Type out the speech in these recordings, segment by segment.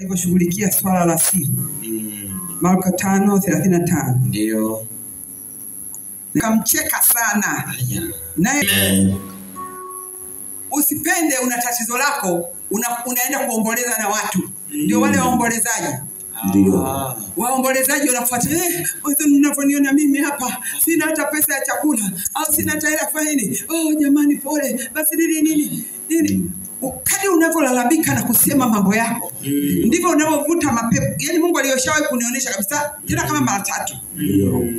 Alivyoshughulikia swala la siri. Marko 5:35. Ndio. Nikamcheka sana. Naye usipende, una tatizo lako, unaenda kuomboleza na watu. Ndio wale waombolezaji. Ndio. Waombolezaji wanafuata, wewe mnavyoniona mimi hapa, sina hata pesa ya chakula au sina hata hela faini. Oh jamani pole. Basi nini nini nini. Kadri unavyolalamika na kusema mambo yako, ndivyo unavyovuta mapepo. Yaani Mungu aliyoshawahi kunionyesha kabisa, tena kama mara tatu.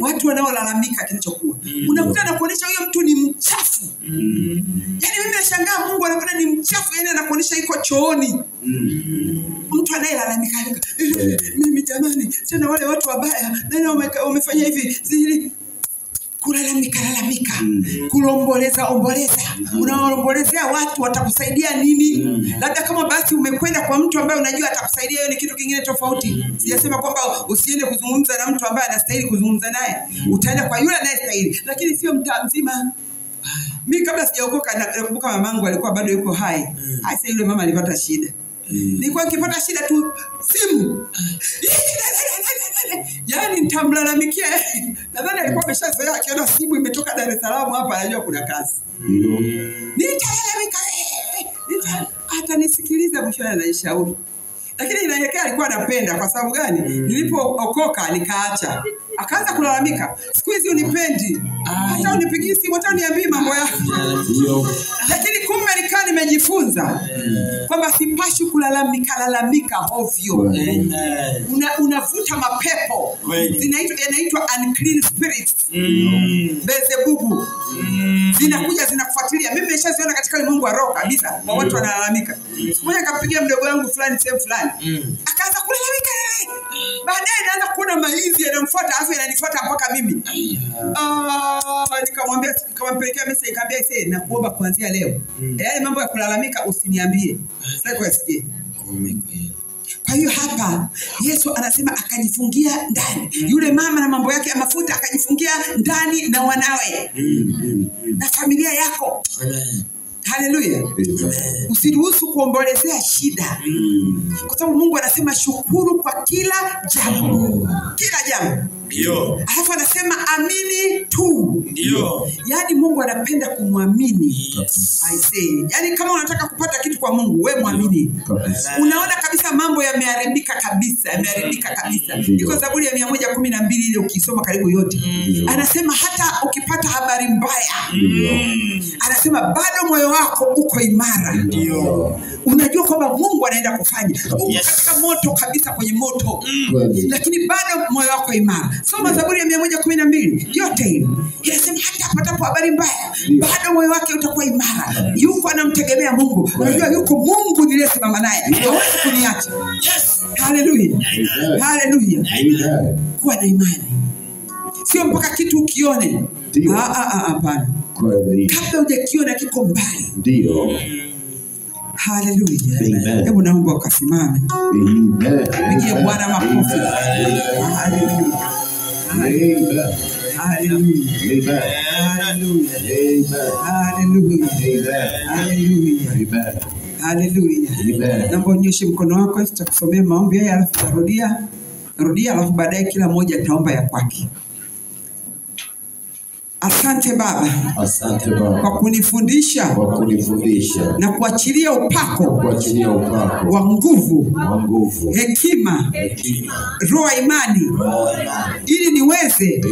Watu wanaolalamika kinachokuwa. Unakuta na kuonyesha huyo mtu ni mchafu. Yaani mimi nashangaa Mungu anakuona ni mchafu, yaani anakuonyesha iko chooni. Mtu anayelalamika, mimi jamani, tena wale watu wabaya, nani wamefanya hivi? Zili kulalamika lalamika, kulomboleza omboleza. Unaombolezea watu watakusaidia nini? Labda kama basi umekwenda kwa mtu ambaye unajua atakusaidia, hiyo ni kitu kingine tofauti. Sijasema kwamba usiende kuzungumza na mtu ambaye anastahili kuzungumza naye. Utaenda kwa yule anayestahili, lakini sio mtaa mzima. Mimi kabla sijaokoka nakumbuka mamangu alikuwa bado yuko hai. Sasa yule mama alipata shida. Nilikuwa nikipata shida tu simu. Yaani nitamlalamikia. Nadhani alikuwa ameshazoea, akiona simu imetoka Dar es Salaam hapa anajua kuna kazi. Nitalalamika. Atanisikiliza mwisho ananishauri. Lakini inaelekea alikuwa anapenda kwa sababu gani? Nilipookoka nikaacha. Akaanza kulalamika, siku hizi unipendi. Hata unipigie simu, hata uniambie mambo yako. Lakini kumbe nikaa nimejifunza kwamba sipashi kulalamika lalamika ovyo. Unavuta mapepo. Zinaitwa unclean spirits. Beelzebubu. Zinakuja zinakufuatilia. Mimi nimeshaziona katika ulimwengu wa roho kabisa, kwa watu wanalalamika. Siku moja nikampigia mdogo wangu fulani sehemu fulani. Akaanza kulalamika. Baadaye naanza kuona maizi yanamfuata, afu yananifuata mpaka mimi. Nikamwambia, nikampelekea message, nikamwambia sasa nakuomba kuanzia leo. Yaani mambo ya kulalamika usiniambie. Sitaki kusikia. Kwa hiyo hapa Yesu anasema akajifungia ndani. Yule mama na mambo yake ya mafuta akajifungia ndani na wanawe. Na familia yako. Haleluya. Usiruhusu kuombolezea shida. Kwa sababu Mungu anasema shukuru kwa kila jambo. Kila jambo. Ndio. Alafu anasema amini tu. Ndio. Yaani Mungu anapenda kumwamini. Yes. I say. Yaani kama unataka kupata kitu kwa Mungu, wewe muamini. Unaona kabisa mambo yameharibika kabisa, yameharibika kabisa. Iko Zaburi ya 112 ile ukisoma karibu yote. Anasema hata ukipata habari mbaya, anasema bado moyo wako uko imara. Ndio. Unajua kwamba Mungu anaenda kufanya. Uko katika moto kabisa, kwenye moto. Lakini bado moyo wako imara. Soma Zaburi ya 112 yote hiyo. Inasema hata apatapo habari mbaya, bado moyo wake utakuwa imara. Yuko anamtegemea Mungu. Unajua yuko Mungu niliyesimama naye. Hawezi kuniacha. Yes. Haleluya. Haleluya. Kuwa na imani. Sio mpaka kitu ukione. Hapana. Kabla hujakiona kiko mbali. Ndio. Haleluya. Hebu naomba ukasimame. Pigie Bwana makofi. Haleluya. Amen. Haleluya. Amen. Haleluya. Amen. Haleluya. Amen. Haleluya. Amen. Naomba unyoshe mkono wako, tutakusomea maombi haya alafu tarudia. Rudia alafu baadaye kila mmoja ataomba ya kwake. Asante Baba. Asante Baba. Kwa kunifundisha. Kwa kunifundisha. Na kuachilia upako. Kuachilia upako. Wa nguvu. Wa nguvu. Hekima. Hekima. Roho imani. Roho imani. Ili niweze